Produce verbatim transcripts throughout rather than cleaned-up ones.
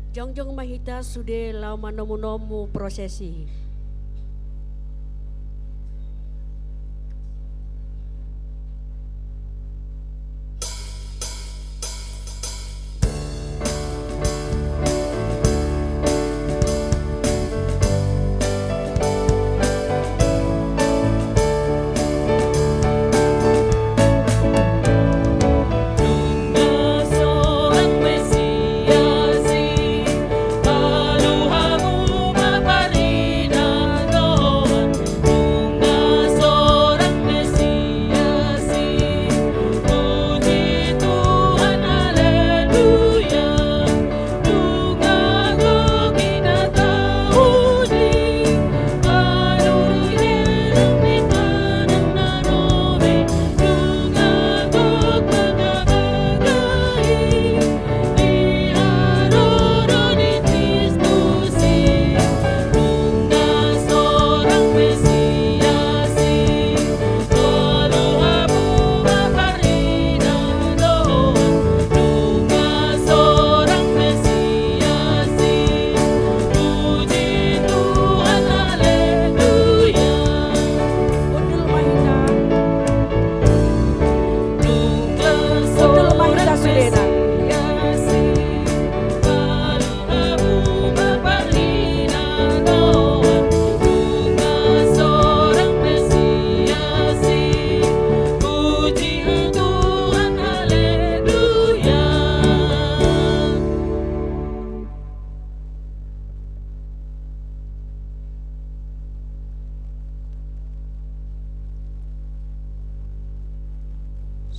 Jongjong ma hita sude laho manomunomu prosesi.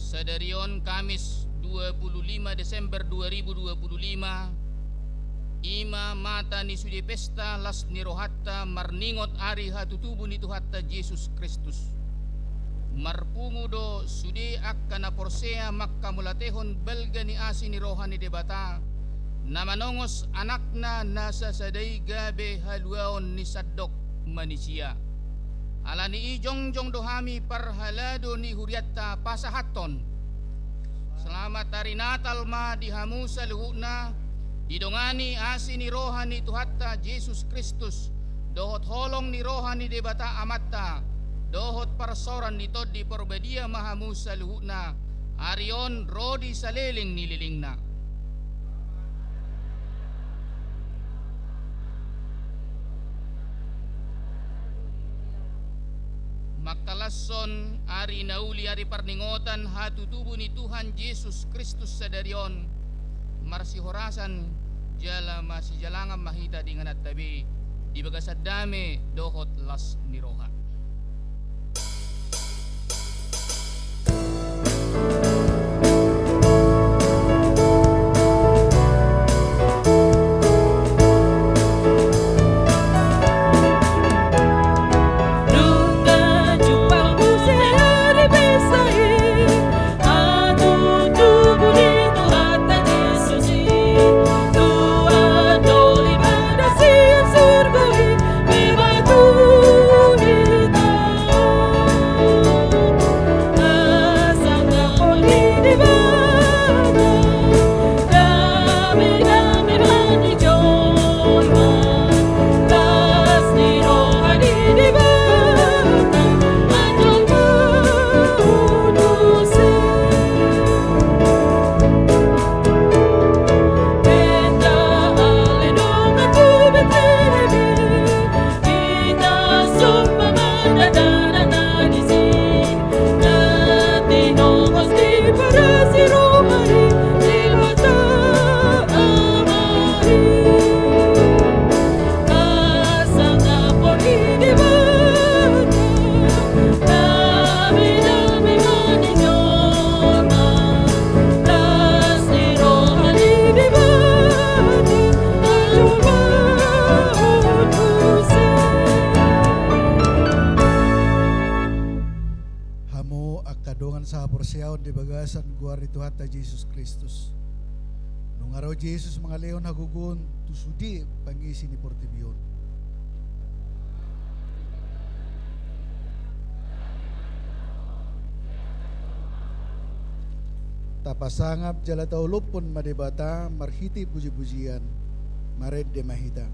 Sadari on Kamis dua puluh lima Desember dua ribu dua puluh lima, i ma mata ni sude pesta las ni rohanta marningot ari hatutubu ni Tuhanta Jesus Kristus. Marpungu do sude angka na porsea manghamauliatehon balga ni asi ni roha ni Debata, na manongos Anakna na sasada i gabe haluaon ni sandok manisia. Ala ni i jongjong do hami parhalado ni hurianta pasahathon. Selamat Hari Natal ma di hamu saluhutna, didongani asi ni roha ni Tuhanta Jesus Kristus, dohot holong ni roha ni Debata Amanta, dohot parsaoran ni Tondi Parbadia ma hamu saluhutna, ari on ro di saleleng ni lelengna. Mangkalashon ari na uli, ari parningotan hatutubu ni Tuhan Jesus Kristus sadari on, marsihorasan jala masijalangan ma hita di ingananta be, di bagasan dame dohot las ni roha. Hamu angka dongan sahaporseaon di bagasan goar ni Tuhanta Jesus Kristus. Nunga ro Jesus mangalehon hagogoon tu sude pangisi ni portibi on. Tapasangap jala taolophon ma Debata marhite pujipujian. Marende ma hita.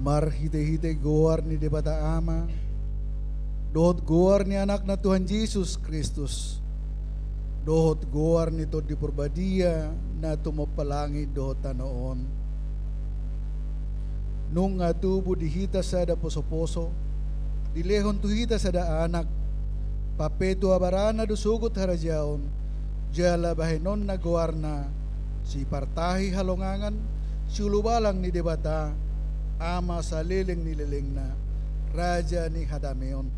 Marhitehite goar ni Debata Ama, dohot goar ni Anakna Tuhan Jesus Kristus, dohot goar ni Tondi Parbadia na tumompa langit dohot tano on. Nunga tubu di hita sada posoposo, dilehon tu hita sada Anak, pampetua barana do sogot harajaon, jala bahenonna goarna, sipartahi halongangan, siulubalang ni Debata, Ama saleleng ni lelengna, Raja ni hadameon.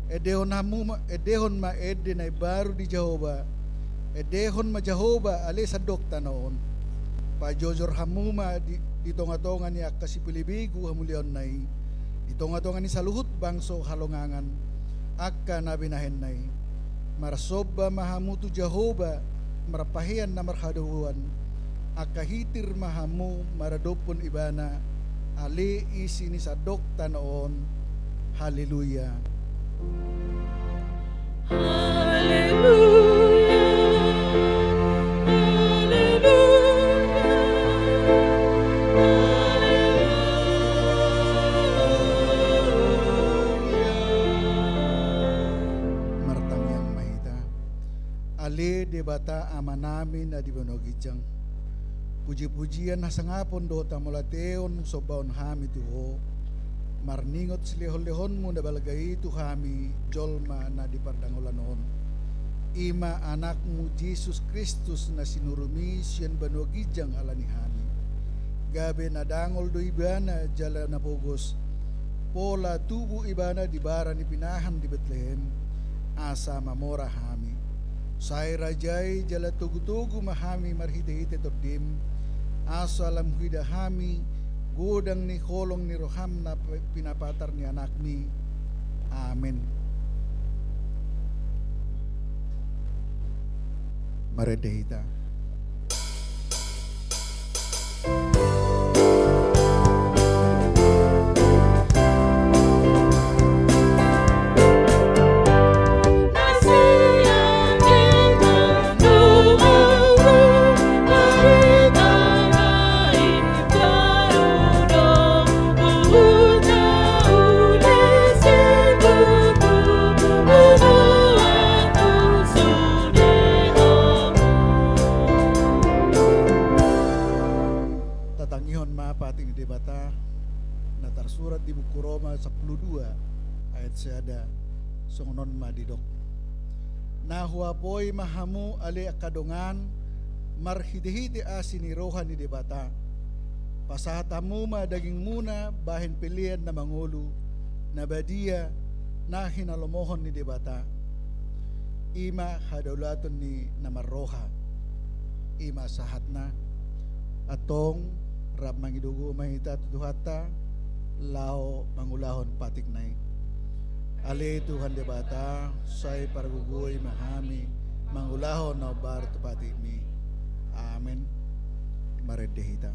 Endehon hamu ma, endehon ma ende na imbaru di Jahowa, endehon ma Jahowa ale sandok tano on. Pajojor hamu ma di, di tongatonga ni angka sipelebegu hamuliaonna i, di tongatonga ni saluhut bangso halongangan, angka na binahenna i. Marsomba ma hamu tu Jahowa, marpahean na marhadomuan, angka hitir ma hamu maradophon Ibana, ale isi ni sandok tano on. Haleluya. Haleluya. Haleluya. Haleluya. Martangiang ma hita. Ale Debata Amanami na di banua ginjang, pujipujian, hasangapon dohot hamauliateon husombahon hami tu Ho, marningot silehonlehonmu na balga i tu hami jolma na di pardangolan on. I ma Anakmu Jesus Kristus na sinurumi sian banua ginjang ala ni hami. Gabe na dangol do Ibana jala na pogos, pola tubu Ibana di bara ni pinahan di Betlehem, asa mamora hami. Sai rajai jala togutogu ma hami marhitehite Tondim, asa lam huida hami godang ni holong ni roham na pe-, pinapatar ni Anakmi. Amen. Marende hita. Tatangihon ma patik ni Debata na tarsurat di buku Roma sampulu dua ayat sada, songon on ma didok. Na huapoi ma hamu ale angka dongan, marhitehite asi ni roha ni Debata. Pasahat hamu ma dagingmuna bahen pelean na mangolu, na badia, na hinalomohon ni Debata. I ma hadaulaton ni na marroha. I ma sahatna. Antong, rap mangido gogo ma hita tu Tuhanta, laho mangulahon patikna i. Ale Tuhan Debata, sai pargogoi ma hami mangulahon na hombar tu patikmi. Amen. Marende hita.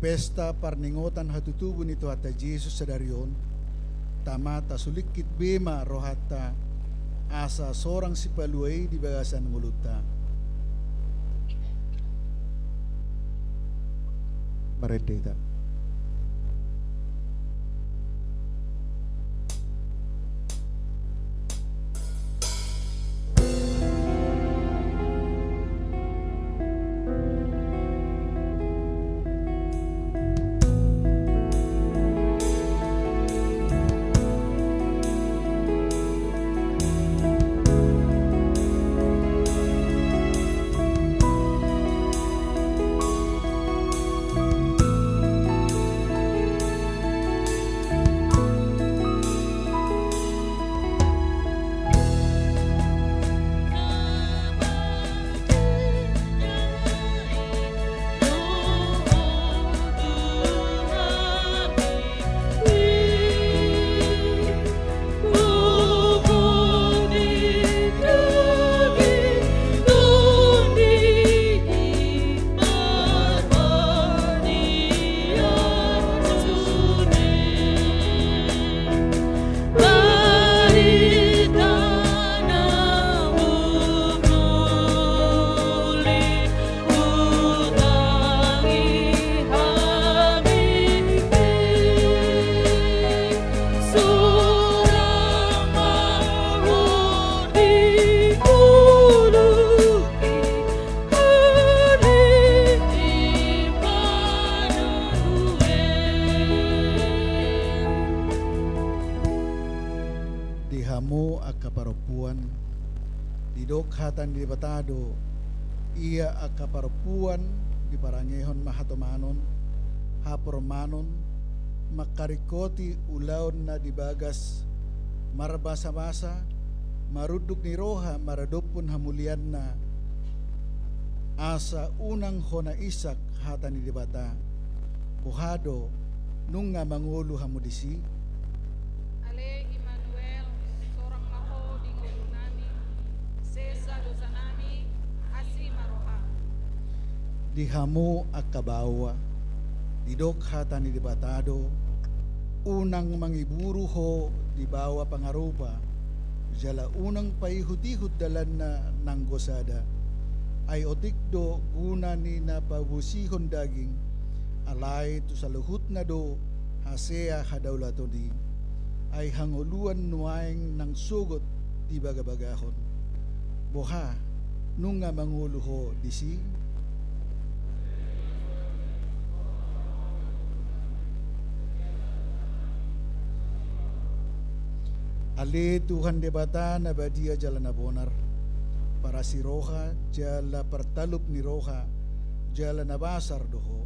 Pesta parningotan hatutubu ni Tuhanta Jesus sadari on, tama tasulingkit be ma rohanta, asa sorang Sipalua i di bagasan ngolunta. Marende hita. Di hamu angka parompuan, didok hata ni Debata do, ia angka parompuan diparangehon ma hatomanon, hapormanon, mangkaringkoti ulaon na di bagas, marbasabasa, marunduk ni roha maradophon hamulianna, asa unang hona isak hata ni Debata. Boha do, nunga mangolu hamu disi? Ale Immanuel, sorang ma Ho di ngolunami, sesa dosanami, asi ma roham. Di hamu angka baoa, didok hata ni Debata do, unang mangiburu ho di baoa pangarupa, jala unang paihutihut dalanna nanggo sada. Ai otik do guna ni na pabosihon daging, alai tu saluhutna do hasea hadaulaton i. Ai hangoluan nuaeng nang sogot dibagabagahon. Boha, nunga mangolu ho disi? Ale Tuhan Debata na badia jala na bonar, parasi roha jala partalup ni roha, jala na basar do Ho.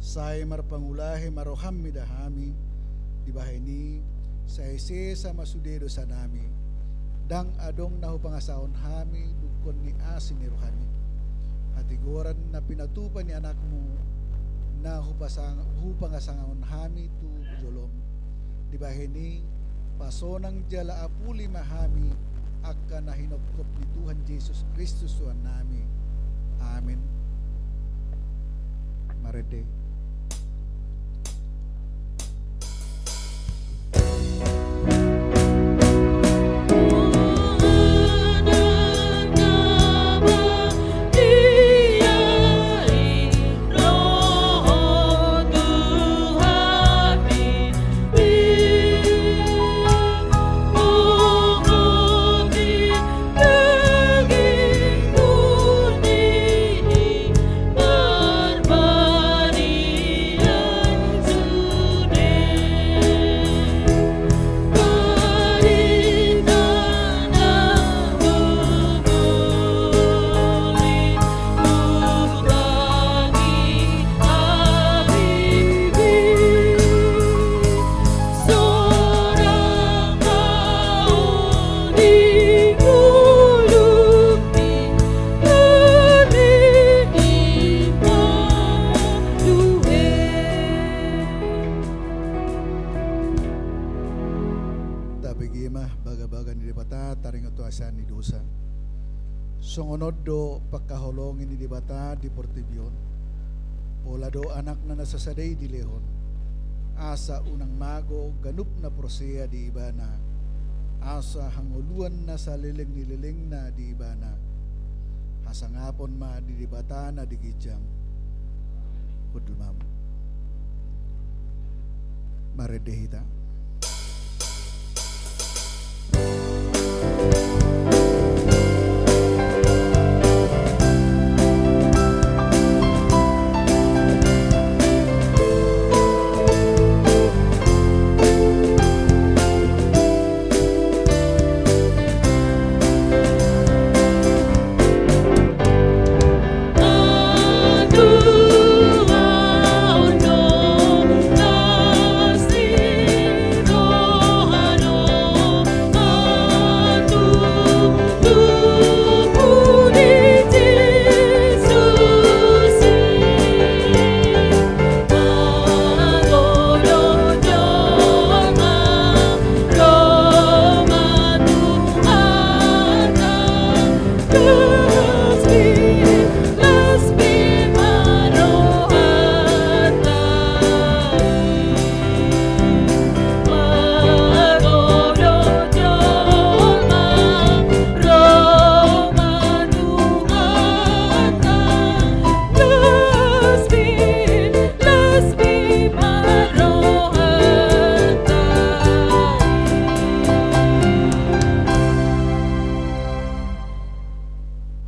Sai marpangulahi ma roham mida hami, dibahen i, sai sesa ma sude dosanami. Ndang adong na hupangasahon hami dungkon ni asi ni rohami. Hatigoran na pinatupa ni Anakmu, na hupasang-, hupangasahon hami tu jolom. Dibahen i, pasonang jala apuli ma hami, angka na hinongkop ni Tuhan Jesus Kristus Tuhannami. Amin. Marende. Tabege ma bagabaga ni Debata taringot tu hasea ni dosa. Songon on do pangkaholongi ni Debata di portibi on. Pola do Anakna na sasada i dilehon, asa unang mago ganup na porsea di Ibana, asa hangoluan na saleleng ni lelengna di Ibana. Hasangapon ma di Debata na di ginjang. Hundul ma hamu. Marende hita.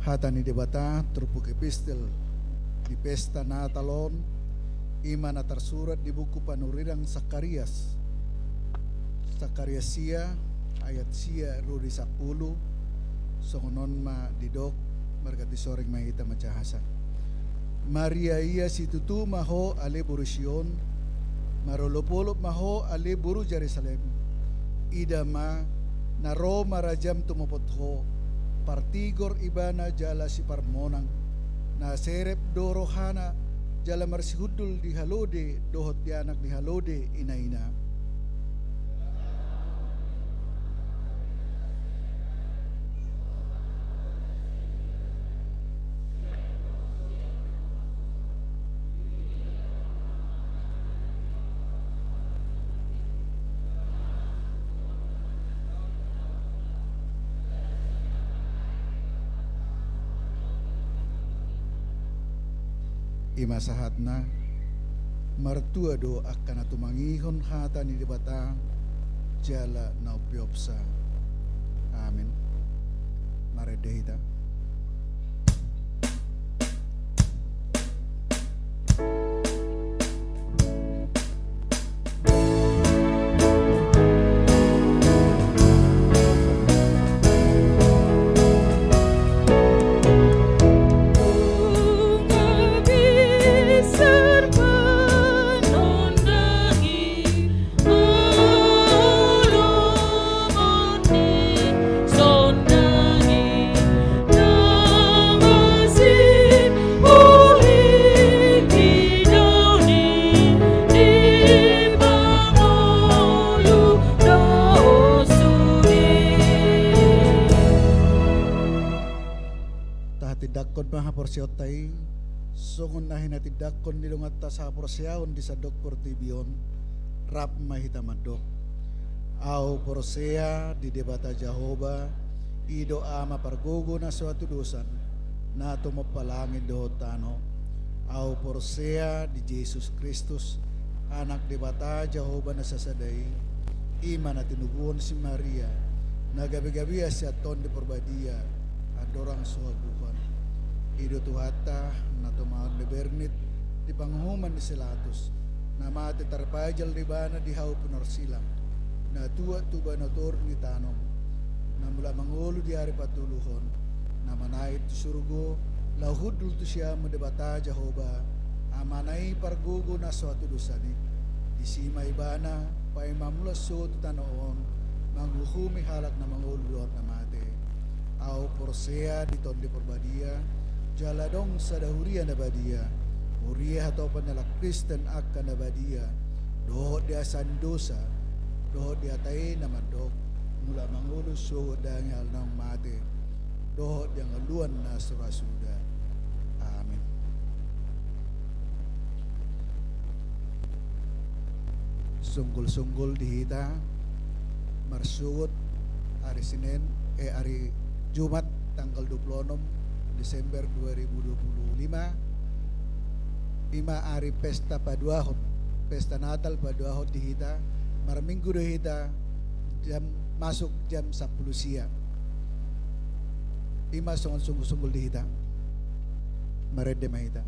Hata ni Debata turpuk epistel di pesta Natal on, i ma na tarsurat di buku panurirang Sakarias. Sakarias sia, ayat sia ro di sampulu, songon on ma didok, marga di soreng ma hita manjahasa. Maria ia situtu ma ho ale boru Sion, marolopolop ma ho ale boru Jerusalem. Ida ma, na ro ma rajam tumopot ho, partigor ibana jala siparmonang, na serep do rohana, jala marsihundul di halode dohot di anak ni halode inaina. I ma sahatna, martua do angka na tumangihon hata ni Debata, jala na umpeopsa. Amin. Marende hita. Tahatindangkon ma haporseaonta i, songon na hinatindangkon ni donganta sahaporseaon di sandok portibi on, rap ma hita mandok. Ahu porsea di Debata Jahowa, i do Ama pargogo na so hatudosan, na tumompa langit dohot tano. Ahu porsea di Jesus Kristus, Anak Debata Jahowa na sasada i, i ma na tinubuhon si Maria, na gabegabean sian Tondi Porbadia, andorang so habuhan. I do Tuhanta, na tumangihon ni bernit di panguhuman ni si Latus, na mate tarpajal do ibana di hau pinorsilang, na tuat tu banua toru ni tano on, na mulak mangolu di ari patoluhon, na manaek tu surgo, laho hundul tu siamun Debata Jahowa, Amana i pargogo na so hatudosan i. Disi ma ibana, paima mulak sogot tu tano on, manguhumi halak na mangolu dohot na mate. Ahu porsea di Tondi Porbadia, jala adong sada huria na badia, huria hatopan ni halak Kristen angka na badia, dohot di asa ni dosa, dohot di hata i na mandok, mulak mangolu sogot daging halak naung mate, dohot di hangoluan na so ra suda. Amin. Songgol-songgol di hita marsogot ari Senin, eh, ari Jumat tanggal dua puluh enam Desember dua ribu dua puluh lima, ima ari pesta paduahon, pesta Natal paduahon di hita, marminggu do hita jam, masuk jam sampulu sia. Ima songon songgol-songgol di hita. Marende ma hita.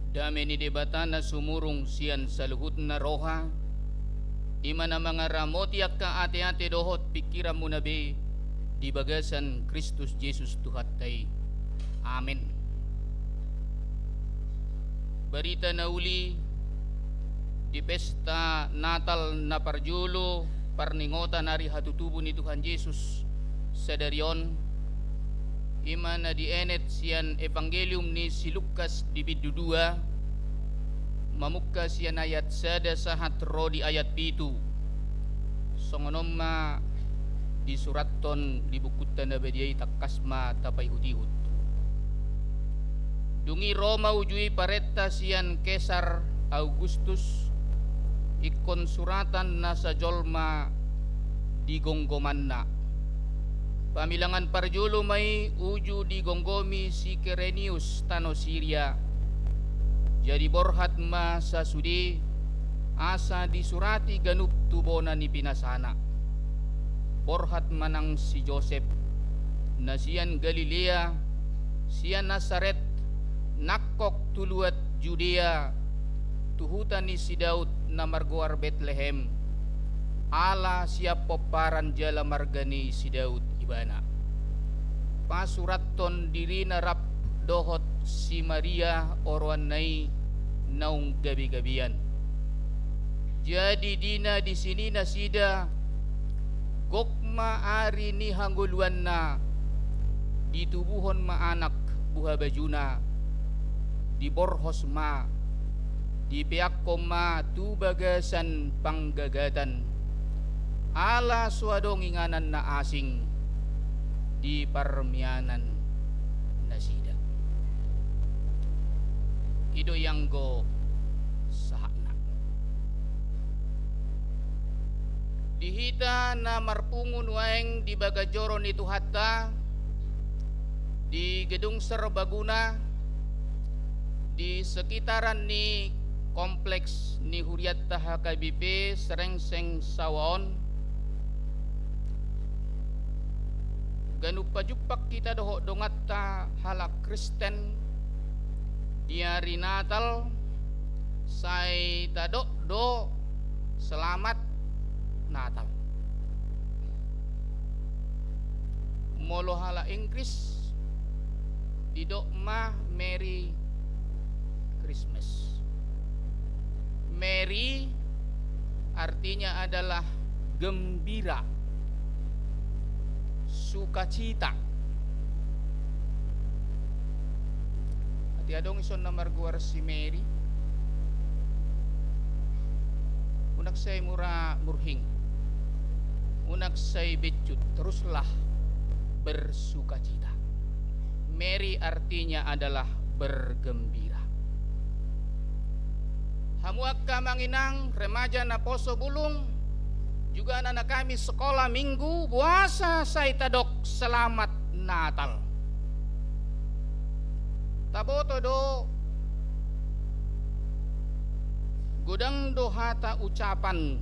Dame ni Debata na sumurung sian saluhutna roha, i ma na mangaramoti angka ateate dohot pingkiranmuna be di bagasan Kristus Jesus Tuhanta i. Amen. Barita na uli di pesta Natal na parjolo parningotan ari hatutubu ni Tuhan Jesus sadari on, i ma na dienet sian Evangelium ni si Lukas di bindu dua, mamungka sian ayat sada sahat ro di ayat pitu. Songon on ma disurathon di bukunta na badia i, tangkas ma tapaihutihut. Dung i ro ma uju i parenta sian Kesar Augustus, ingkon suratan nasa jolma di gomgomanna. Pamilangan parjolo ma i uju digomgomi si Kirenius tano Siria. Jadi borhat ma sasude, asa disurati ganup tu bona ni pinasana. Borhat ma nang si Josep, na sian Galilea, sian Nasaret, nangkok tu luat Judea, tu huta ni si Daud na margoar Betlehem, ala sian pomparan jala marga ni si Daud ibana. Pasurathon dirina rap dohot si Maria oroanna i naung gabegabean. Jadi di na disi ni nasida, gok ma ari ni hangoluanna, ditubuhon ma anak buhabajuna, diborhos ma, dipeakhon ma tu bagasan panggagatan, ala so adong inganan na asing di parmianan nasida. I do i anggo sahatna. Di hita na marpungu nuaeng di bagas joro ni Tuhanta, di Gedung Serbaguna, di sekitaran ni kompleks ni hurianta H K B P Serengseng Sawaon, ganup pajumpang hita dohot donganta halak Kristen di ari Natal, sai tadok do Selamat Natal. Molo halak Inggris, didok ma Merry Christmas. Merry artinya adalah gembira, sukacita. Atik adong ison na margoar si Merry, unang sai mura murhing, unang sai beccut, teruslah bersukacita. Merry artinya adalah bergembira. Hamu angka amang inang, remaja naposo bulung, juga anak-anak kami sekolah minggu, boasa sai tadok Selamat Natal? Taboto do, godang do hata ucapan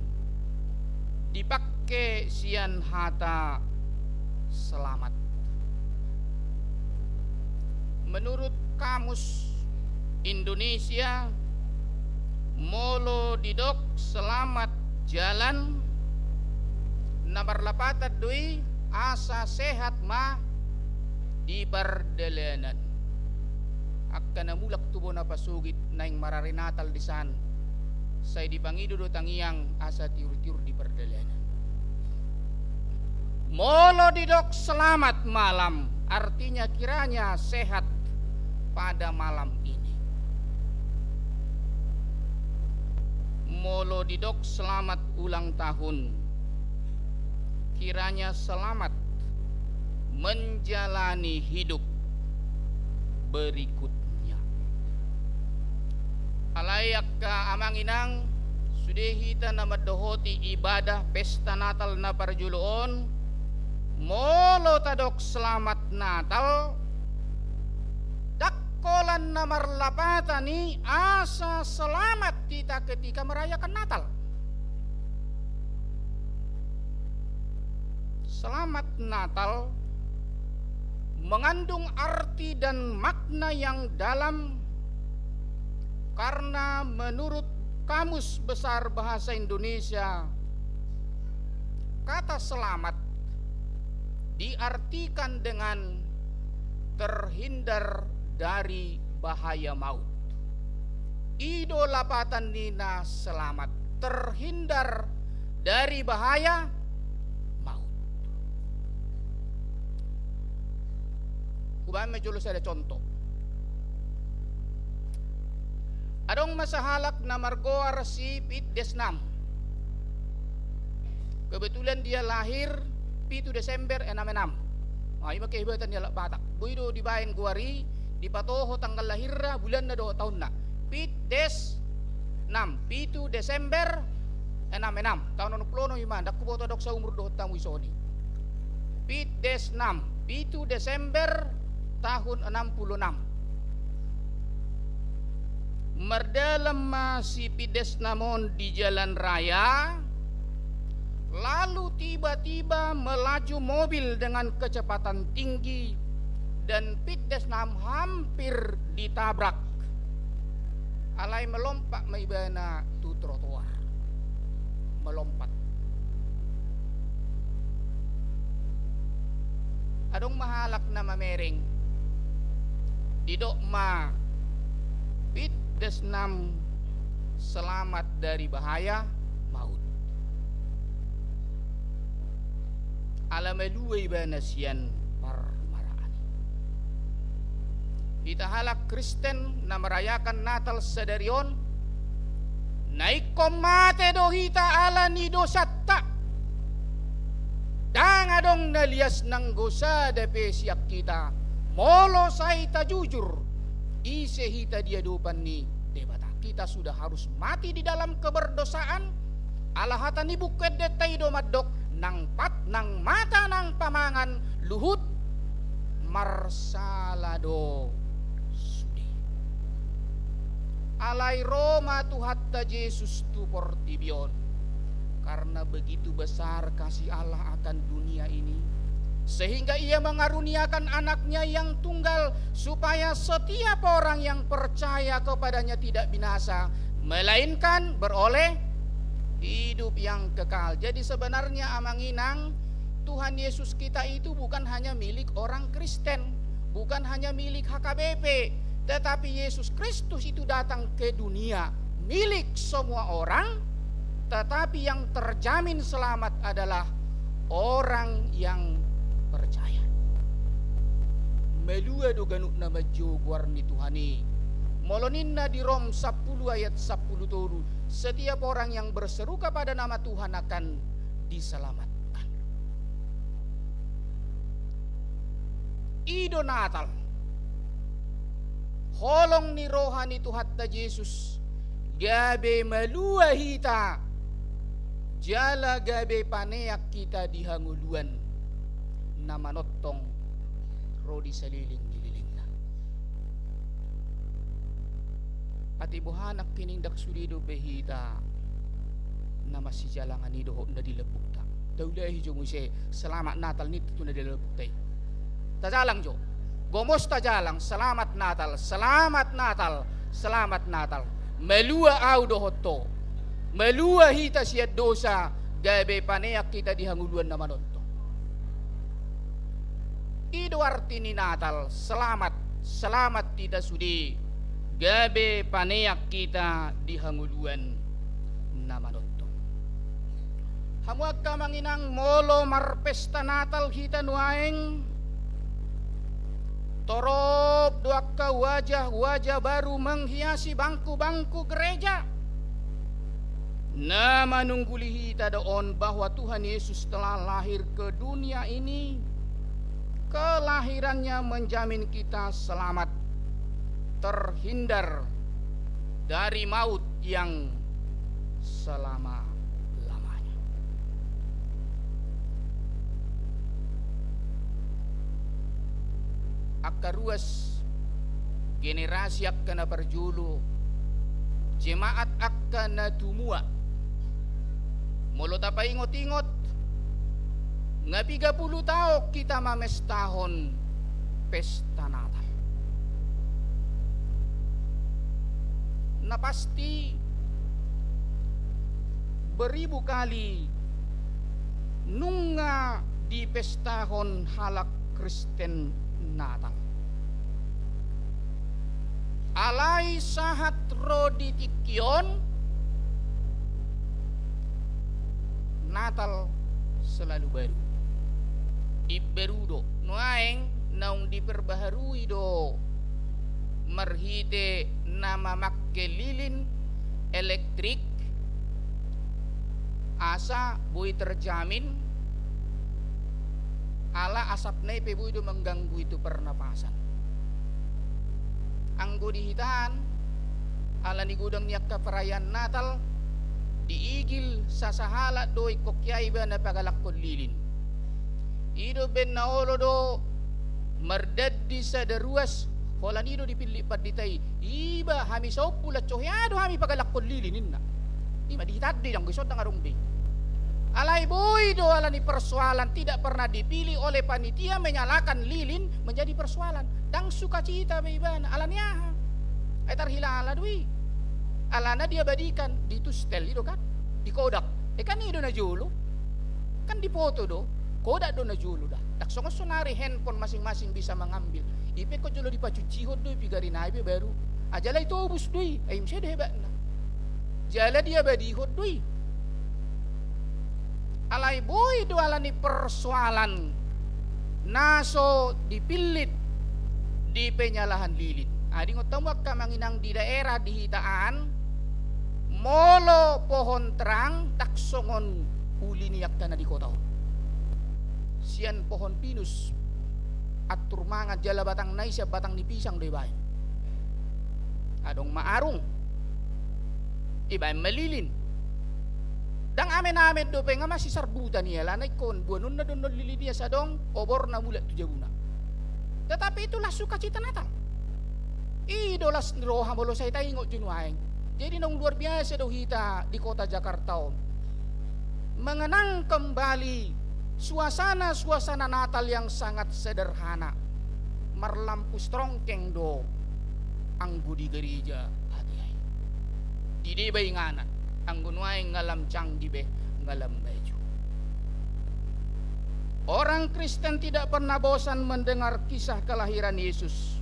dipangke sian hata selamat. Menurut Kamus Indonesia, molo didok selamat jalan, na marlapatan do i asa sehat ma di pardalanan. Angka na mulak tu bona pasogit naeng marari Natal disan, sai dipangido do tangiang asa tiur-tiur di pardalanan. Molo didok selamat malam, artinya kiranya sehat pada malam ini. Molo didok selamat ulang tahun, kiranya selamat menjalani hidup berikutnya. Alai angka amang inang, sude hita na mandohoti ibadah pesta Natal na parjolo on, molo tadok Selamat Natal, ndang holan na marlapatan i asa selamat hita ketika merayakan Natal. Selamat Natal mengandung arti dan makna yang dalam, Karena menurut Kamus Besar Bahasa Indonesia, kata selamat diartikan dengan terhindar dari bahaya maut. I do lapatan ni na selamat, terhindar dari bahaya maut. Hubaen ma jolo sada contoh. Adong ma sahalak na margoar si Pit Desnam. Kebetulan dia lahir pitu Desember enam enam. Nah, ima kehebatan ni halak Batak. Boi do dibaen goar i, dipatoho tanggal lahirna, bulanna dohot taonna. Pit Desnam, pitu Desember enam enam. Taon onom pulu onom ima, ndang huboto adong saumur dohot hamu i songon i. Pit Desnam, pitu Desember tahun enam puluh enam. Mardalan ma si Pit Desnam on di jalan raya, lalu tiba-tiba melaju mobil dengan kecepatan tinggi dan Pit Desnam hampir ditabrak. Alai melompat ma ibana tu trotoar. Melompat. Adong ma halak na mamereng, didok ma, Pit Desnam selamat dari bahaya maut. Ala malua ibana sian parmaraan i. Hita halak Kristen na merayakan Natal sadari on, na ingkon mate do hita ala ni dosanta. Ndang adong na lias nanggo sada pe sian hita, molo sai tajujur ise hita di adopan ni Debata. Kita sudah harus mati di dalam keberdosaan. Ala hata ni Buku Endenta i do mandok, nang pat, nang mata, nang pamangan, luhut marsala do sude. Alai ro ma Tuhanta Jesus tu portibi on. Karena begitu besar kasih Allah akan dunia ini, sehingga Ia mengaruniakan Anaknya yang tunggal, supaya setiap orang yang percaya kepada-Nya tidak binasa, melainkan beroleh hidup yang kekal. Jadi sebenarnya, Amang Inang, Tuhan Yesus kita itu bukan hanya milik orang Kristen, bukan hanya milik H K B P, tetapi Yesus Kristus itu datang ke dunia milik semua orang, tetapi yang terjamin selamat adalah orang yang percaya. Malua do ganup na manjou goar ni Tuhan i. Molo ninna di Rom sampulu ayat sampulu tolu, setiap orang yang berseru kepada nama Tuhan akan diselamatkan. I do Natal. Holong ni roha ni Tuhanta Jesus, gabe malua hita, jala gabe paneang hita di hangoluan na manongtong ro di saleleng ni lelengna. Ate boha nangkining, ndang sude dope hita na masijalangan i dohot na di lambungta. Taulahi jo muse, selamat Natal ninta tu na di lambungta i. Tajalang jo. Gomos tajalang, selamat Natal, selamat Natal, selamat Natal. Malua ahu dohot ho. Malua hita sian dosa, gabe paneang hita di hangoluan na manongtong. I do arti ni Natal, selamat, selamat hita sude, gabe paneang hita di hangoluan na manongtong. Hamu angka Amang Inang, molo marpesta Natal hita nuaeng, torop do angka wajah-wajah baru menghiasi bangku-bangku gereja. Na manungguli hita do on bahwa Tuhan Yesus telah lahir ke dunia ini. Kelahirannya menjamin kita selamat, terhindar dari maut yang selama-lamanya. Angka ruas, generasi angka na parjolo, jemaat angka na tumua. Molo tapaingot-ingot, nga piga pulu taon hita mamestahon pesta Natal. Na pasti, beribu kali nunga dipestahon halak Kristen Natal. Alai sahat ro di tingki on, Natal selalu baru. Imbaru do, nuaeng naung diperbaharui do marhite na mamangke lilin elektrik, asa boi terjamin, ala asapna i pe boi do mengganggu itu pernapasan. Anggo di hita an, ala ni godang ni angka perayaan Natal, diigil sasahalak do ingkon hea ibana pagalakkon lilin. I do umbahen na olo do mardandi sada ruas, holan i do dipillit pandita i. Iba hami saompu, laos so hea do hami pagalakkon lilin, ninna. I ma di hita an do i, ndang, anggo dison ndang adong be. Alai boi do ala ni persoalan, tidak pernah dipilih oleh panitia menyalakan lilin menjadi persoalan. Ndang sukacita be ibana, ala ni aha? Ai tarhilala do i. Alana diabadikan, ditustel i do kan, dikodak. E kan i do na jolo. Kan dipoto do, kodak do na jolo da. Ndang songon sonari handphone masing-masing bisa mengambil. I pe ingkon jolo dipacucihon do i, piga ari nai pe baru. Ai jala itobus do i, ai muse do hebatna. Jala diabadihon do i. Alai boi do ala ni persoalan na so dipillit di penyalahan lilin. Adingot hamu angka amang inang di daerah di hita an, molo pohon terang, ndang songon uli ni angka na di kota on. Sian pohon pinus, antur mangan, jala batangna i sian batang ni pisang do ibaen. Adong ma arung, ibaen ma lilin. Ndang amen-amen dope, nga masisarbutan i, alana ingkon boanonna do annon lilin i asa adong oborna mulak tu jabuna. Tetapi itulah sukacita Natal. I do las ni roha molo sai taingot jo nuaeng. Jadi naung luar biasa do hita di kota Jakarta on mengenang kembali suasana-suasana Natal yang sangat sederhana. Marlampu strongkeng do anggo di gereja hatiha i. Dideba inganan, anggo nuaeng nga lam canggih be, nga lam maju. Orang Kristen tidak pernah bosan mendengar kisah kelahiran Yesus.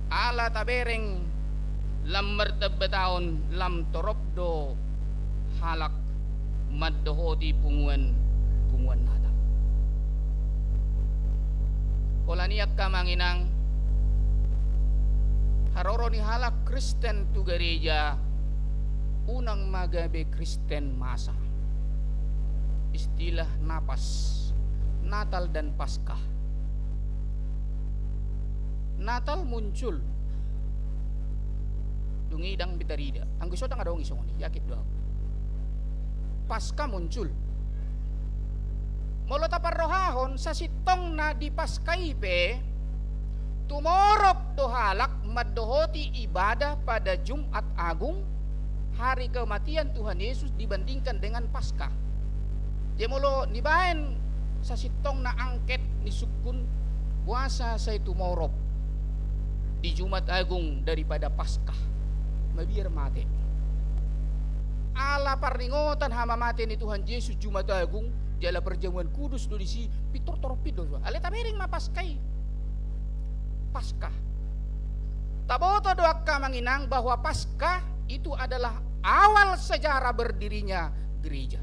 Ala tabereng lam martamba taon, lam torop do halak mandohoti punguan, punguan Natal. Holan i angka amang inang, haroro ni halak Kristen tu gareja, unang ma gabe Kristen masa. Istilah na pas, Natal dan Paskah. Natal muncul. Dung i ndang be tarida. Anggo dison ndang adong i songon i, yakin do ahu. Paskah muncul. Molo taparrohahon, sasintongna di Paskah i pe, tumorop do halak mandohoti ibadah pada Jumat Agung, hari kematian Tuhan Yesus dibandingkan dengan Paskah. Jadi molo nibaen sasintongna angket ni sungkun, boasa sai tumorop di Jumat Agung daripada Paskah? Mabiar mate. Ala parningotan hamamate ni Tuhan Jesus Jumat Agung, jala parjamuan kudus do disi, pintor torop i do. Alai tabereng ma Paskah i. Paskah. Taboto do angka amang inang bahwa Paskah itu adalah awal sejarah berdirinya gereja.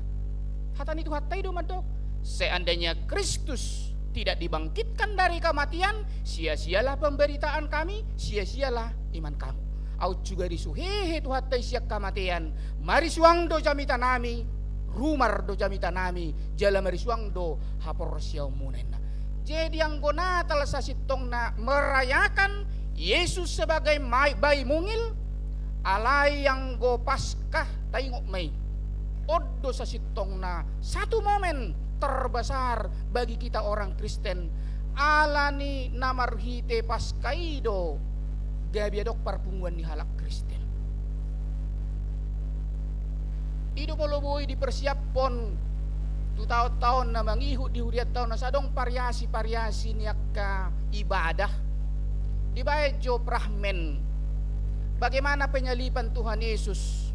Hata ni Tuhanta i do mandok, seandainya Kristus tidak dibangkitkan dari kematian, sia-sialah pemberitaan kami, sia-sialah iman kamu. Aut sugari so hehe Tuhanta i sian hamatean, marisuang do jamitanami, rumar do jamitanami, jala marisuang do haporseaonmuna, ninna. Jadi anggo Natal sasintongna merayakan Yesus sebagai mai-, bayi mungil, alai anggo Paskah taingot ma i. On do sasintongna satu momen terbesar bagi kita orang Kristen, ala ni na marhite Paskah i do gabe adong parpunguan ni halak Kristen. I do molo boi dipersiaphon tu taon-taon na mangihut di hurianta on, asa adong variasi-variasi ni angka ibadah. Dibaen jo fragmen Bagaimana penyaliban Tuhan Yesus?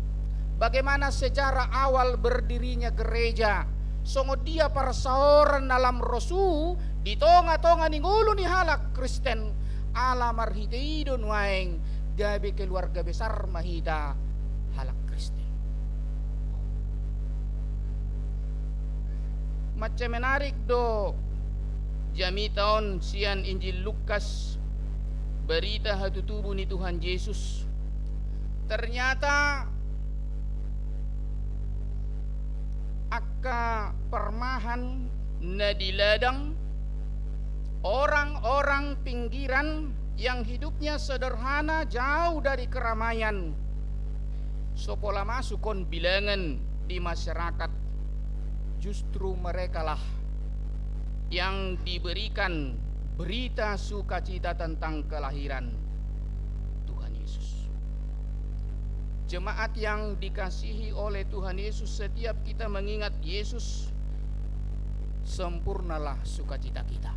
Bagaimana sejarah awal berdirinya gereja? Songon dia parsaoran na lam ro suhu di tonga-tonga ni ngolu ni halak Kristen, ala marhite i do nuaeng gabe keluarga besar ma hita halak Kristen. Mansai menarik do jamita on sian Injil Lukas, berita hatutubu ni Tuhan Yesus. Ternyata angka parmahan na di ladang, orang-orang pinggiran yang hidupnya sederhana, jauh dari keramaian, so pola masuk on bilangan di masyarakat, justru merekalah yang diberikan berita sukacita tentang kelahiran Tuhan Yesus. Jemaat yang dikasihi oleh Tuhan Yesus, setiap kita mengingat Yesus, sempurnalah sukacita kita.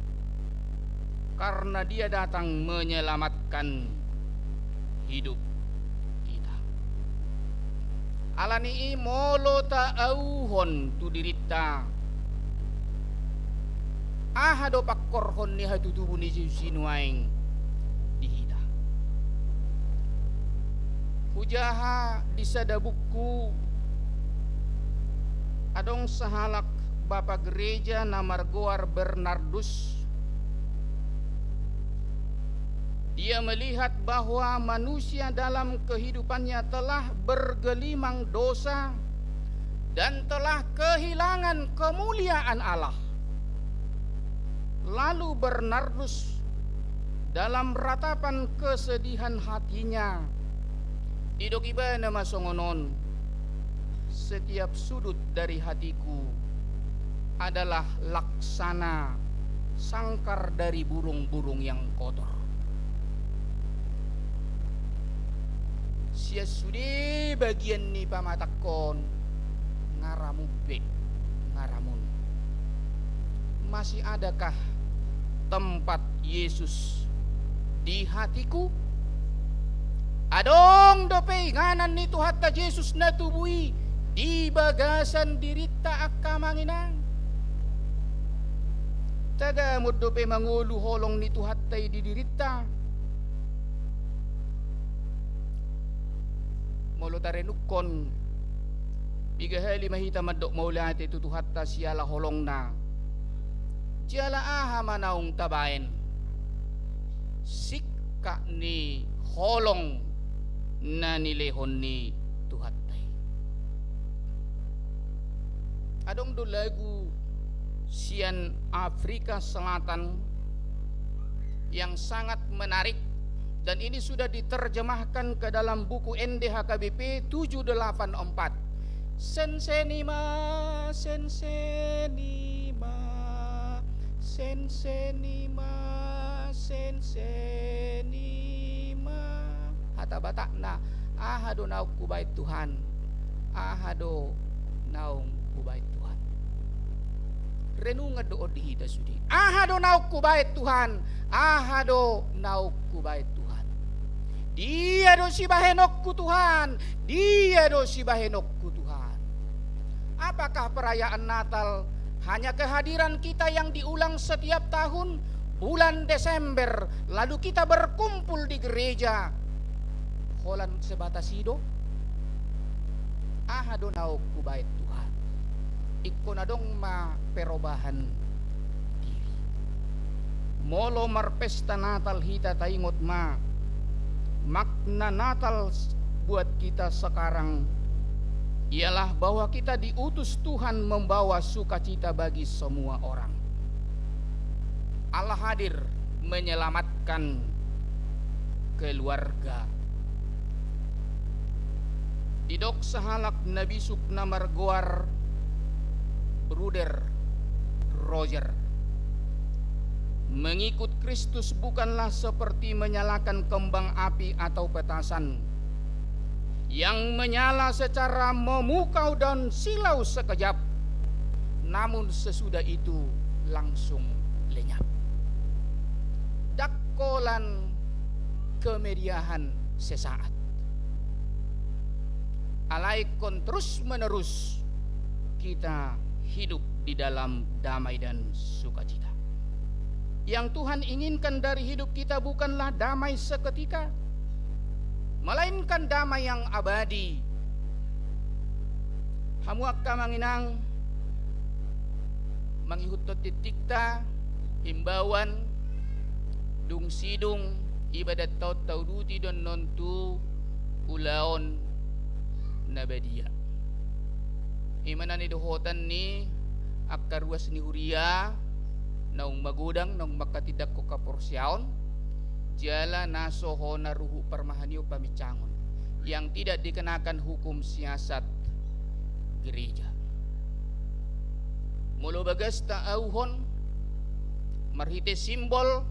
Karena Dia datang menyelamatkan hidup kita. Ala ni i molo taauhon tu dirinta, aha do pangkorhon ni hatutubu ni Jesus i nuaeng di hita? Hujaha di sada buku, adong sahalak bapa gereja na margoar Bernardus. Dia melihat bahwa manusia dalam kehidupannya telah bergelimang dosa dan telah kehilangan kemuliaan Allah. Lalu Bernardus dalam ratapan kesedihan hatinya, didok ibana ma songon on, setiap sudut dari hatiku adalah laksana sangkar dari burung-burung yang kotor. Sian sude bagian ni pamatangkon, ngaramun pe, ngaramun. Masih adakah tempat Yesus di hatiku? Adong dope inganan ni Tuhanta Jesus na tubu i di bagasan dirinta angka amang inang? Tagamon dope mangolu holong ni Tuhanta i di dirinta? Molo tarenungkon, piga hali ma hita mandok mauliate tu Tuhanta siala holongna. Jala aha ma naung tabaen singkat ni holong na nilehon ni Tuhanta i? Adong do lagu sian Afrika Selatan yang sangat menarik, dan ini sudah diterjemahkan ke dalam buku N D H K B P tujuh delapan empat. Senseni ma, senseni ma, senseni ma, senseni ma. Hata Batakna, aha do naung hubaen Tuhan? Aha do naung hubaen Tuhan? Renungan do on di hita sude. Aha do naung hubaen Tuhan? Aha do naung hubaen Tuhan? Dia do sibahenonku Tuhan? Dia do sibahenonku Tuhan? Apakah perayaan Natal hanya kehadiran kita yang diulang setiap tahun bulan Desember, lalu kita berkumpul di gereja holan sebatas i do? Aha do naung hubaen Tuhan? Ingkon adong ma perobahan diri. Molo marpesta Natal hita, taingot ma, makna Natal buat kita sekarang ialah bahwa kita diutus Tuhan membawa sukacita bagi semua orang. Allah hadir menyelamatkan keluarga. Didok sahalak na bisuk na margoar Bruder Roger, mengikut Kristus bukanlah seperti menyalakan kembang api atau petasan yang menyala secara memukau dan silau sekejap, namun sesudah itu langsung lenyap. Ndang holan kemeriahan sesaat. Alai ingkon terus-menerus kita hidup di dalam damai dan sukacita. Yang Tuhan inginkan dari hidup kita bukanlah damai seketika, melainkan damai yang abadi. Hamu angka amang inang, mangihuthon tingtingta, imbauan, dung sidung ibadatta on tauduti do annon tu ulaon na badia. I ma na nidohotan ni angka ruas ni huria, naung magodang, naung manghatindanghon haporseaon, jala na so hona ruhut parmahanion paminsangon, yang tidak dikenakan hukum siasat gereja. Molo bagasta auhon, marhite simbol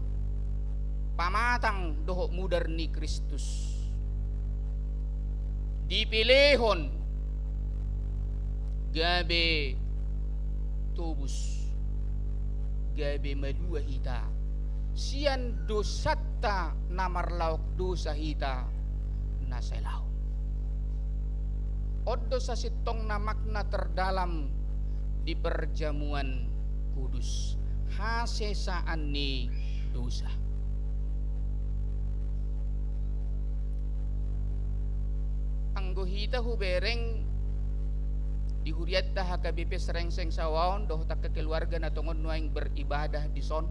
pamatang dohot mudar ni Kristus, dipilehon gabe tobus, gabe malua hita sian dosanta na marlaok dosa hita na sai laho. On do sasintongna makna terdalam di perjamuan kudus, hasesaan ni dosa. Anggo hita hubereng di hurianta H K B P Serengseng Sawaon dohot angka keluarga na tongon nuaeng beribadah dison,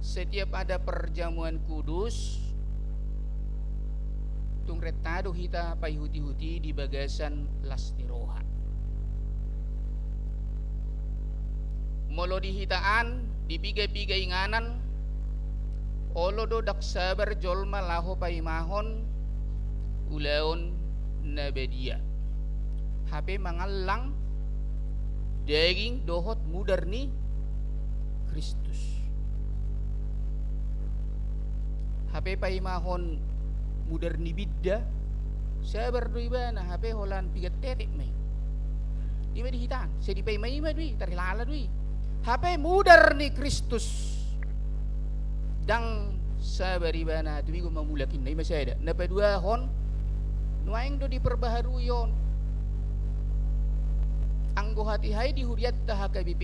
setiap ada perjamuan kudus, tung renta do hita paihut-ihuti di bagasan las ni roha. Molo di hita an, di piga-piga inganan, olo do ndang sabar jolma laho paimahon ulaon na badia, hape mangallang daging dohot mudar ni Kristus. Hape paimahon mudar ni binda, sabar do ibana, hape holan piga tetek ma i. I ma di hita an, sai dipaima-ima do i, tarhilala do i. Hape mudar ni Kristus, ndang sabar ibana, tumingol ma mulak inna, i ma sada. Na paduahon, nuaeng do diperbaharui on. Anggo hatiha i di hurianta H K B P,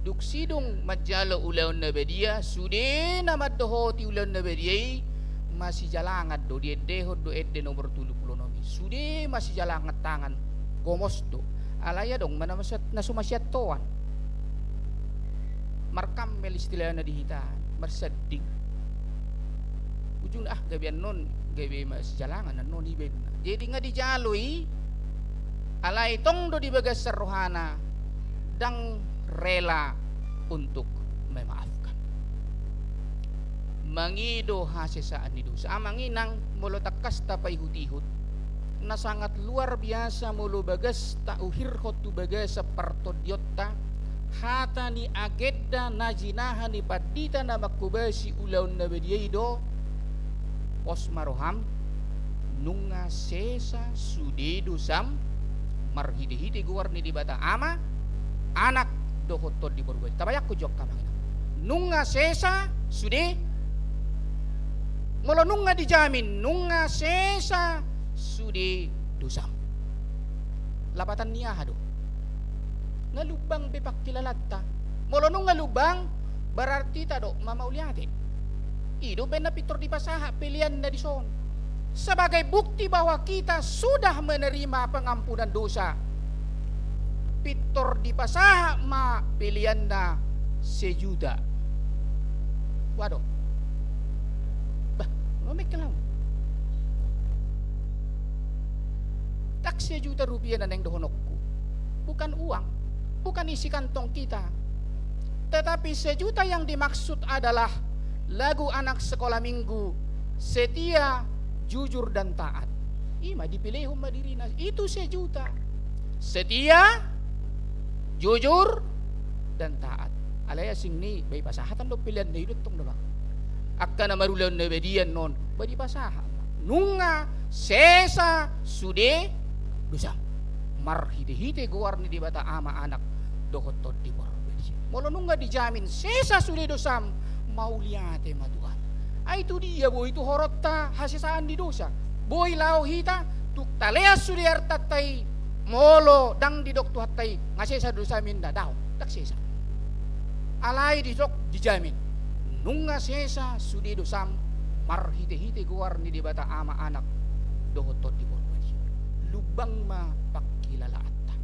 dung sidung manjalo ulaon na badia, sude na mandohoti ulaon na badia i, masijalangan do, diendehon do ende nomor tolu pulu onom i. Sude masijalangan tangan, gomos do. Alai adong ma na masa-, na so masiantoan. Markammel istilahna di hita, marsanding. Ujungna, ah, gabe annon, gabe masijalangan annon iba inna. Jadi nga dijalo i, alai tong do di bagasan rohana, ndang rela untuk memaafkan. Mangido hasesaan ni dosa. Amang inang, molo tangkas tapaihut-ihut, na sangat luar biasa molo bagas tauhirhon tu bagasan partondionta, hata ni agenda na jinaha ni pandita na manghobasi ulaon na badia i do, pos ma roham, nunga sesa sude dosam, marhite-hite goar ni Debata Ama, Anak, dohot Tondi Porbadia. Tabayangkon jo angka amang inang. Nunga sesa sude, molo nunga dijamin, nunga sesa sude dosam. Lapatan ni aha do? Nga lumbang be pangkilalaanta. Molo nunga lumbang, berarti tadok ma mauliate. I do umbahen na pintor dipasahat peleanna dison. Sebagai bukti bahwa kita sudah menerima pengampunan dosa, pintor dipasahat ma peleanna sejuta. Waduh. Bah, nga mengkel hamu. Ndang sejuta rupiah na naeng dohononku. Bukan uang, bukan isi kantong kita. Tetapi sejuta yang dimaksud adalah lagu anak sekolah minggu, setia, jujur, dan taat. I ma, dipelehon ma dirina. Itu sejuta. Setia, jujur, dan taat. Alai asing ni, ba dipasahat do peleanna i do tong do ba. Angka na marulaon na badia annon, ba dipasahat. Nunga sesa sude dosam. Marhite-hite goar ni Debata Ama, Anak, dohot Tondi Porbadia. Molo nunga dijamin sesa sude dosam, mauliate ma Tuhan. Ai tu dia boi tu horonta hasesaan ni dosa? Boi laho hita talean sude artanta i, molo ndang didok Tuhanta i, nga sesa dosami, ninna, daong, ndang sesa. Alai didok, dijamin, nunga sesa sude dosam marhite-hite goar ni Debata Ama, Anak dohot Tondi Porbadia. Lumbang ma pangkilalaanta.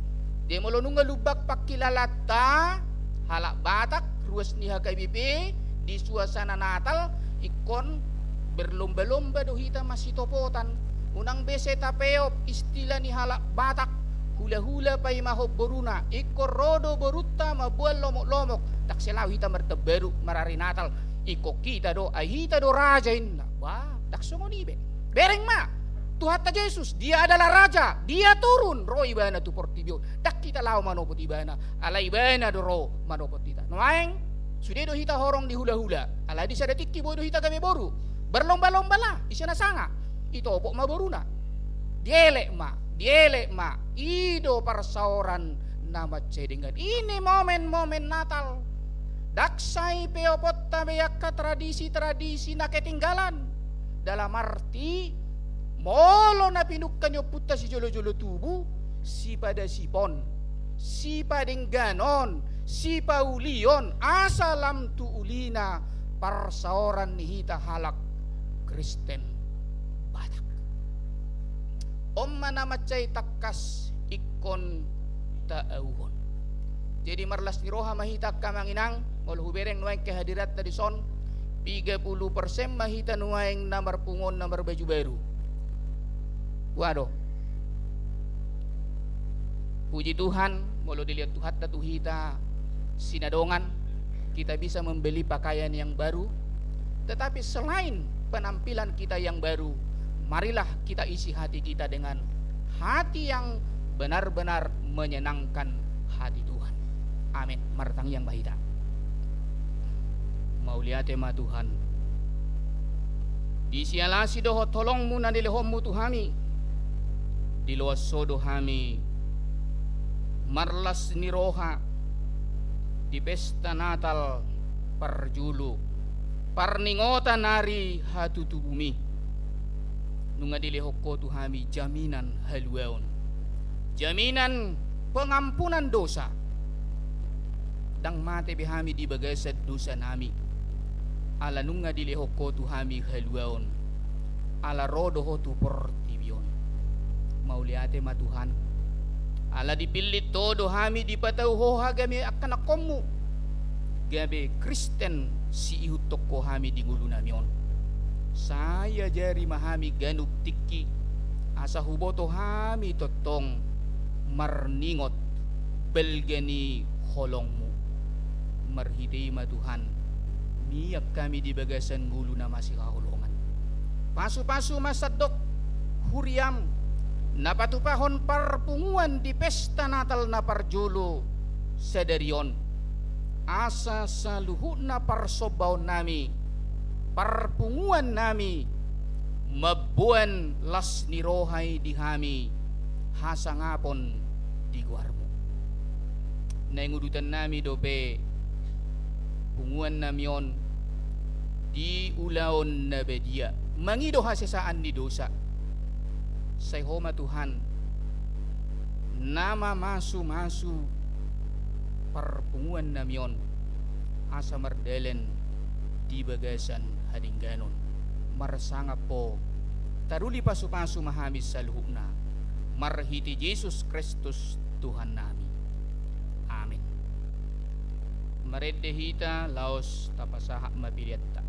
Jadi molo nunga lumbang pangkilalaanta, halak Batak, ruas ni H K B P, di suasana Natal, ingkon berlomba-lomba do hita masitopotan. Unang be sai tapeop istilah ni halak Batak, hula-hula paimahon boruna, ingkon ro do borunta mamboan lomok-lomok, ndang sai laho hita martambaru marari Natal, ingkon hita do, ai hita do raja, ninna. Bah, ndang songon i be. Bereng ma, Tuhanta Jesus, Dia adalah Raja, Dia turun, ro Ibana tu portibi on. Ndang hita laho manopot Ibana, alai Ibana do ro manopot hita. Nuaeng, sude do hita horong di hula-hula, alai di sada tingki boi do hita gabe boru. Berlomba-lombalah, ise na sanga, itopot ma boruna. Dielek ma, dielek ma, i do parsaoran na mansai denggan. I ni momen-momen Natal. Ndang sai peoponta be angka tradisi-tradisi na ketinggalan. Dalam arti, molo na pinungka ni ompunta sijolo-jolo tubu, sipadasipon, sipadengganon, sipaulion, asa lam tu ulina parsaoran ni hita halak Kristen Batak. On ma na mansai tangkas ingkon taauhon. Jadi marlas ni roha ma hita angka amang inang, molo hubereng nuaeng kehadiranta dison, piga pulu persen ma hita nuaeng na marpunguan na marbaju baru. Waduh. Puji Tuhan, molo dilehon Tuhanta tu hita sinadongan, kita bisa membeli pakaian yang baru. Tetapi selain penampilan kita yang baru, marilah kita isi hati kita dengan hati yang benar-benar menyenangkan hati Tuhan. Amin. Martangiang ma hita. Mauliate ma Tuhan. Di siala asi dohot holong-Mu na nilehon-Mu tu hami, diloas Ho do hami marlas ni roha di pesta Natal parjolo, parningotan ari hatutubuMi. Nunga dilehon Ho tu hami jaminan haluaon, jaminan pengampunan dosa. Ndang mate be hami di bagasan dosanami, ala nunga dilehon Ho tu hami haluaon, ala ro do Ho tu portibi on. Mauliate ma Tuhan, ala dipillit Ho do hami, dipatau Ho hami gabe angka anakhon-Mu, gabe Kristen siihuthon Ho hami di ngolunami on. Sai ajari ma hami ganup tingki, asa huboto hami tongtong marningot balga ni holong-Mu. Marhite i ma Tuhan, mian hami di bagasan ngolu na masihaholongan. Pasu-pasu ma sandok huriaM na patupahon parpunguan di pesta Natal na parjolo sadari on, asa saluhutna parsombaonnami, parpunguannami, mamboan las ni roha i di hami hasangapon di goar-Mu. Naeng udutannami dope punguannami on di ulaon na badia, mangido hasesaan ni dosa. Sai Ho ma Tuhan na mamasu-masu parpunguannami on, asa mardalan di bagasan hadengganon. Marsangap Ho, taruli pasu-pasu ma hami saluhutna, marhite Jesus Kristus Tuhannami. Amin. Marende hita laos tapasahat ma peleanta.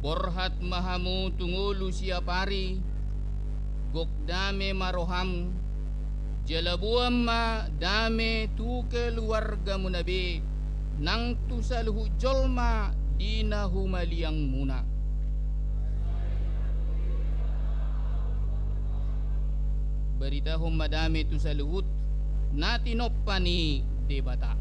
Borhat ma hamu tu ngolu siapari, gok dame ma roham, jala boan ma dame tu keluargamuna be, nang tu saluhut jolma di na humaliangmuna. Baritahon ma dame tu saluhut na tinompa ni Debata.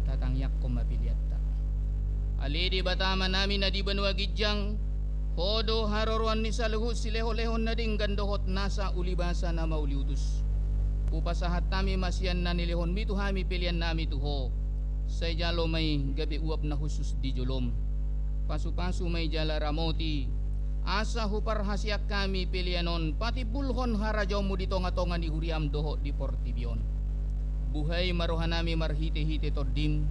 Tatangiangkon ma peleanta. Ale Debata Amanami na di banua ginjang, Ho do haroroan ni saluhut silehonlehon na denggan dohot nasa ulibasa na mauliutus. Hupasahat hami ma sian na nilehonmi tu hami peleannami tu Ho. Sai jalo ma i gabe uap na hushus di jolom. Pasupasu ma i jala ramoti, asa huparhaseang hami pelean on patimbulhon harajaonmu di tongatonga ni huriam dohot di portibi on. Buhai ma rohanami marhitehite Tondim,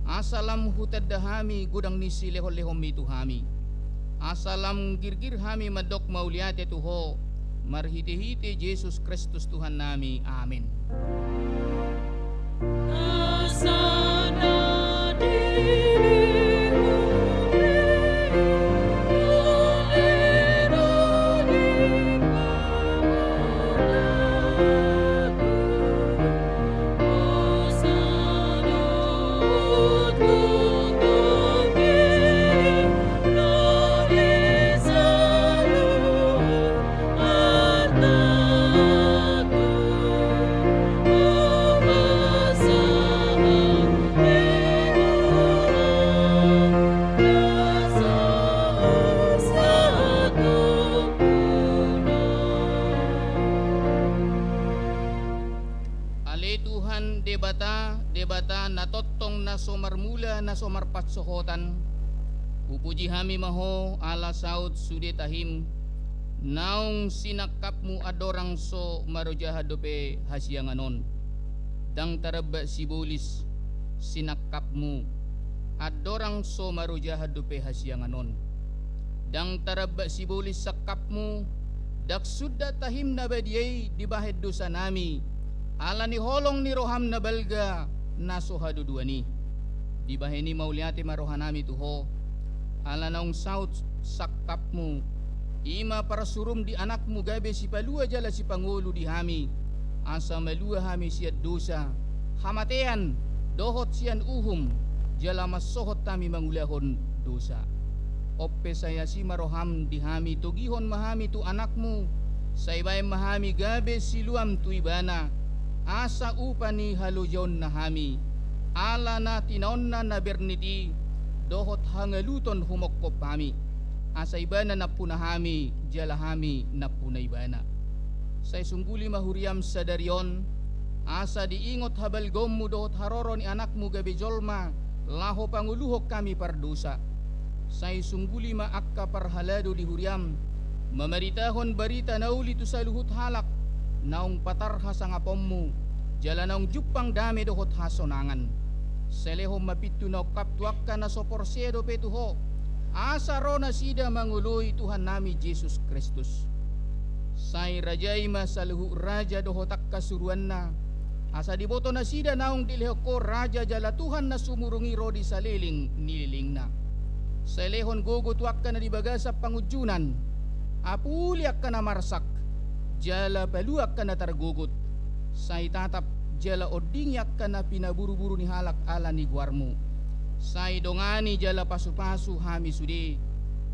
asa lam hutanda hami godang ni silehonlehonmi tu hami. Asa lam girgir hami mandok mauliate tu Ho, marhitehite Jesus Kristus Tuhannami. Amen. Ale Tuhan Debata, Debata na tongtong na so marmula na so marpansohotan, hupuji hami ma Ho ala saut sude tahim, naung sinangkapmu andorang so marojahan dope hasiangan on. Ndang taramba sibolis sinangkapmu andorang so marojahan dope hasiangan on. Ndang taramba sibolis sangkapmu, ndang sundat tahim na badia i dibahen dosanami, ala ni holong ni roham na balga na so haduduan i. Dibahen i mauliate ma rohanami tu Ho, ala naung saut sangkapmu, i ma parsurum di Anakmu gabe sipalua jala sipangolu di hami, asa malua hami sian dosa, hamatean, dohot sian uhum, jala mansohot hami mangulahon dosa. On pe sai asi ma roham di hami, togihon ma hami tu Anakmu, sai bahen ma hami gabe siluam tu Ibana, asa upa ni halojaonna hami, ala na tinaonna na bernit i, dohot hangaluton humongkop hami, asa Ibana nampuna hami, jala hami nampuna Ibana. Sai sungguli ma huriam sadari on, asa diingot habalgaonmu dohot haroro ni Anakmu gabe jolma, laho pangoluhon hami pardosa. Sai sungguli ma angka parhalado di huriam, mamaritahon barita na uli tu saluhut halak, naung patar hasangaponmu, jala naung jumpang dame dohot hasonangan. Sai lehon ma pintu na ungkap tu angka na so porsea dope tu Ho, asa ro nasida mangoloi Tuhannami Jesus Kristus. Sai rajai ma saluhut raja dohot angka suruanna, asa diboto nasida naung dilehon Ho raja jala Tuhan na sumurung i ro di saleleng ni lelengna. Sai lehon gogo tu angka na di bagasan pangunjunan, apuli angka na marsak, jala palua angka na targogot. Sai tatap jala ondingi angka na pinaburuburu ni halak ala ni goarmu. Sai dongani jala pasupasu hami sude,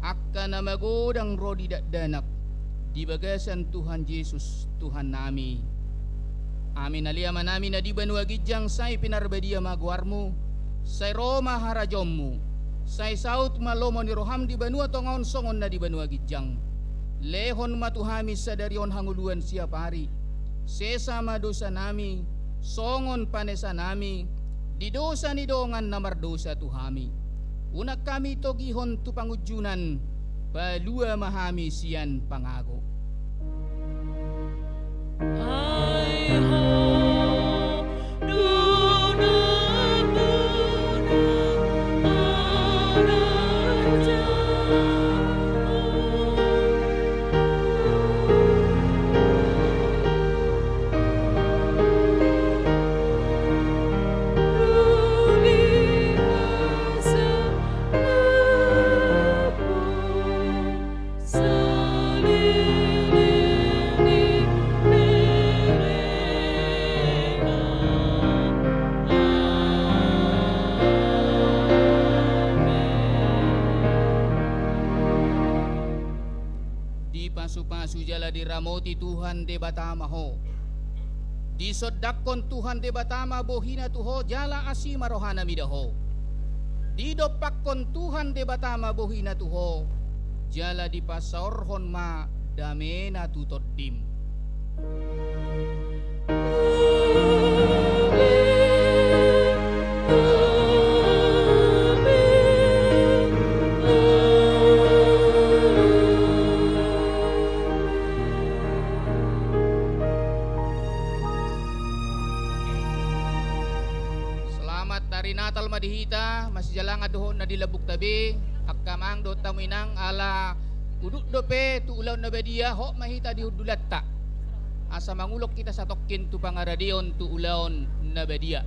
angka na magodang ro di dakdanak, di bagasan Tuhan Jesus, Tuhannami. Amen. Ale Amanami na di banua ginjang, sai pinarbadia ma goarmu, sai ro ma harajaonmu, sai saut ma lomo ni roham di banua tonga on songon na di banua ginjang. Lehon ma tu hami sadari on hangoluan siapari. Sesa ma dosanami, songon panesanami di dosa ni dongan na mardosa tu hami. Unang hami togihon tu pangunjunan, palua ma hami sian pangago. Ai Ho do nampuna harajaon. Pasupasu jala diramoti Tuhan Debata ma ho. Disondangkon Tuhan Debata ma bohina tu ho jala asi ma rohana mida ho. Didompakkon Tuhan Debata ma bohina tu ho jala dipasaorhon ma damena tu tondim. Selamat hari Natal ma di hita, masijalangan do hot na di lambungta be, angka amang dohot hamu inang, ala udut dope tu ulaon na badia, hot ma hita di hundulanta. Asa mangulok hita satongkin tu pangaradeon tu ulaon na badia.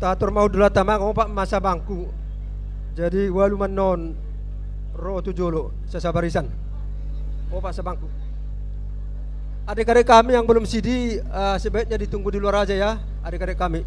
Tator ma hundulanta, amang, opat ma sabangku. Jadi ualu ma annon ro tu jolo, sasabarisan. Opat sabangku. Adik-adik kami yang belum sidi, eh, sebaiknya ditunggu di luar aja ya, adik-adik kami.